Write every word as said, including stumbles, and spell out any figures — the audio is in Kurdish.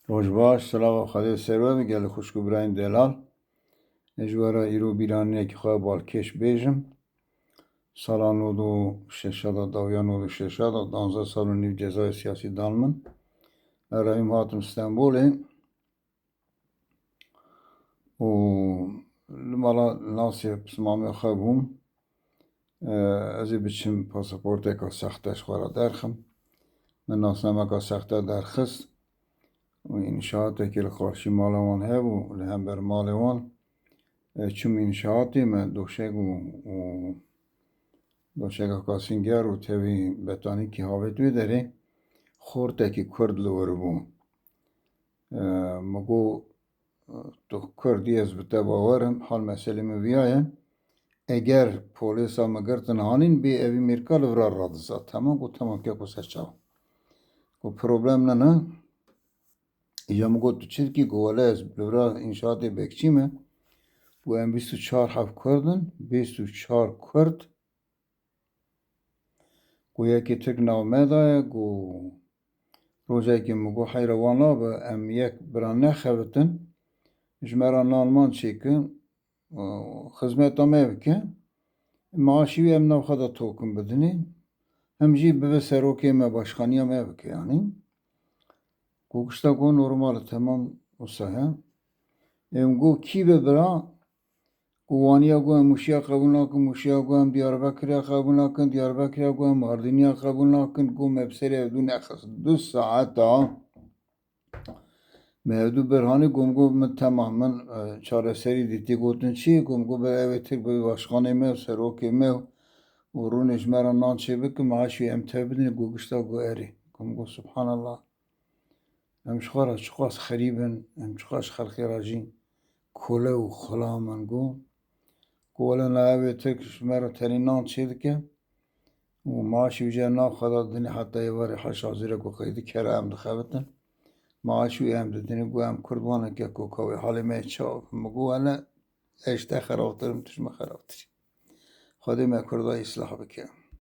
Roj baş, silava Xwedê ser we be, gelê xwişk û birayên delal. Ez ji we re îro bîranînekî xwe balkêş bêjim. Sala nod û şeşa de, dawiya nod û şeşa de, danzdeh sal û nîv cezayê siyasî dan min. Ez revîm hatim Stenbolê û li mala nasê pismamê xwe bûm. Ez ê biçim pasaporteka sexte ji xwe re derxim. Min nasnameka sexte derxist û înşaatekî li qarşî mala wan hebû, li hember malê wan. E, çûm înşaatê, me doşek û, û doşeka kasînger û tevî betanîkî havêt wê derê, xortekî kurd li wir bû. E, min got, "Tu kurd î, ez bi te bawer im, hal meselê min viya ye. Eger polêsa min girtin hanîn, bê evî mêrka li vira radiza." Temam, got, "Temam, keko ser çav." Got, "Problem nene." Îca min got, "Tu çi dikî?" Got, "Wele ez li vira înşaatê bekçî me." Got, "Em bîst û çar heb kurd in, bîst û çar kurd." Got, "Yekê Tirk nav me daye." Got, "Rojekê min got, heyra wan nabe, em yek bira nexebitin, ji me re nan man çêkin, xizmeta me bike. Maaşî wî em nav xwe de tokim bidinê. Hem jî bibe serokê me, başxaniya me bike yanî." Got, "Gişta got normal e, temam wisa ye." Em got, "Kî be bira?" Got, "Waniya got em Mûşiya qebûl nakin, Mûşiya got em Diyarbekirê qebûl nakin, Diyarbekirê got em Mardîniya qebûl nakin." Got, "Me bi serê ev du nexist." Du saeta me ev du berhanî, got, min got, "Min temam, min, e, çareserî dîtî." Gotin, "Çi?" Got, min got, "Be evê Tirk bibe başxanê me, serokê me û rûnê ji me re nan çê bikin, maaşî em te bidin." Got, "Gişta got erê." Got, min got, "Subhanallah." Em ji xwe re çiqas xerîb in, em çiqas ji xelkê re jî kole û xulam in. Got, got, "Wele na evê Tirk ji me re tenê nan çê dike û maaşî wî jî nav xwe de dinê heta êvarê heşt hazirê ku qey du kere em dixebitin. Maaşî wî em didinê." Got, "Em kurd wan in, keko, ka wê halê me çawa?" Min got, "Wele ez ji te xerabtir im, tu ji min xerabtir î. Xwedê me kurda îslah bike."